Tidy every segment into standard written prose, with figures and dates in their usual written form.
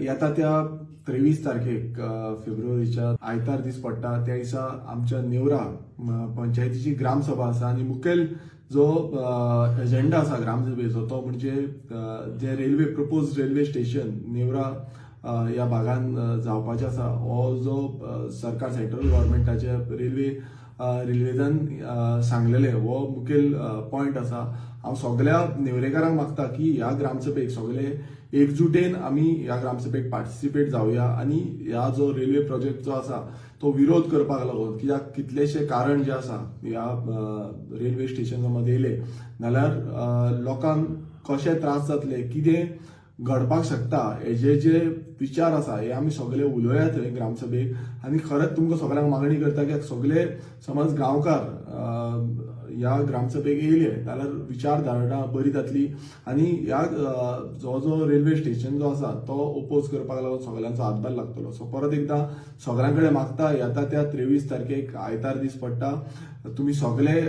येता त्या 23 तारखेक, फेब्रुवारीच्या आयतार दीस पडटा, त्या दिसा आमच्या नेवरा पंचायतीची ग्रामसभा आसा आनी मुखेल जो एजेंडा आसा ग्रामसभेचो तो म्हणजे जे रेल्वे प्रपोज रेल्वे स्टेशन नेवरा ह्या भागान जावपाचें आसा, हो जो सरकार, सेंट्रल गव्हर्मेंटाचे रेल्वेजान सांगलेले हो मुखेल पॉयंट आसा. हांव सगळ्या नेवरेकारांक मागता की ह्या ग्रामसभेक सगळे एकजुटेन आमी ह्या ग्रामसभेक पार्टिसिपेट जावया आनी ह्या जो रेल्वे प्रोजेक्ट जो आसा तो विरोध करपाक लागून, कित्याक कितलेशे कारण जे आसा, ह्या रेल्वे स्टेशन समज येयले जाल्यार लोकांक कशे त्रास जातले, कितें घडपाक शकता, हेजे जे विचार आसा हे आमी सगळे उलोवया थंय ग्रामसभेक. आनी खरेंच तुमकां सगळ्यांक मागणी करता की सगळे समज गांवकार ह्या ग्रामसभेक येयले जाल्यार विचारधारणा बरी जातली आनी ह्या जो जो रेल्वे स्टेशन जो आसा तो ओपोज करपाक लागून सगळ्यांचो हातभार लागतलो. सो परत एकदां सगळ्यां कडेन मागता, येता त्या 23 तारखेक आयतार दीस पडटा, तुमी सगळे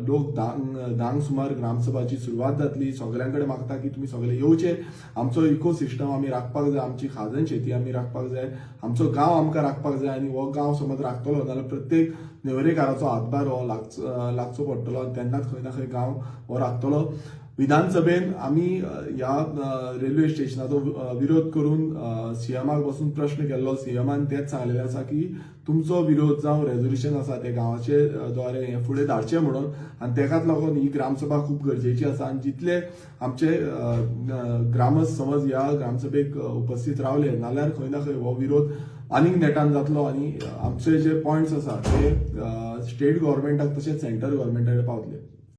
लोक 10क सुमार ग्रामसभाची सुरवात जातली. सगळ्यां कडेन मागता की तुमी सगळे येवचे. आमचो इकोसिस्टम आमी राखपाक जाय, आमची खाजन शेती आमी राखपाक जाय, आमचो गांव आमकां राखपाक जाय आनी हो गांव समज राखतलो जाल्यार प्रत्येक नेवरेकाराचो हातभार हो लागचो पडटलो आनी तेन्नाच खंय ना खंय गांव हो राखतलो. विधानसभेन आमी ह्या रेल्वे स्टेशनाचो विरोध करून सीएमाक बसून प्रश्न केल्लो. सीएमान तेच सांगलेलें आसा की तुमचो विरोध जावं रेजोल्युशन आसा ते गांवाचे द्वारे हें फुडें धाडचें म्हणून आनी तेकाच लागून ही ग्रामसभा खूब गरजेची आसा. आनी जितले आमचे ग्रामस्थ समज ह्या ग्रामसभेक उपस्थित रावले नाल्यार खंय ना खंय हो विरोध आनीक नेटान जातलो आनी आमचे जे पॉयंट्स आसा ते स्टेट गव्हर्मेंटाक तशेंच सेंट्रल गव्हर्मेंटा कडेन पावतले.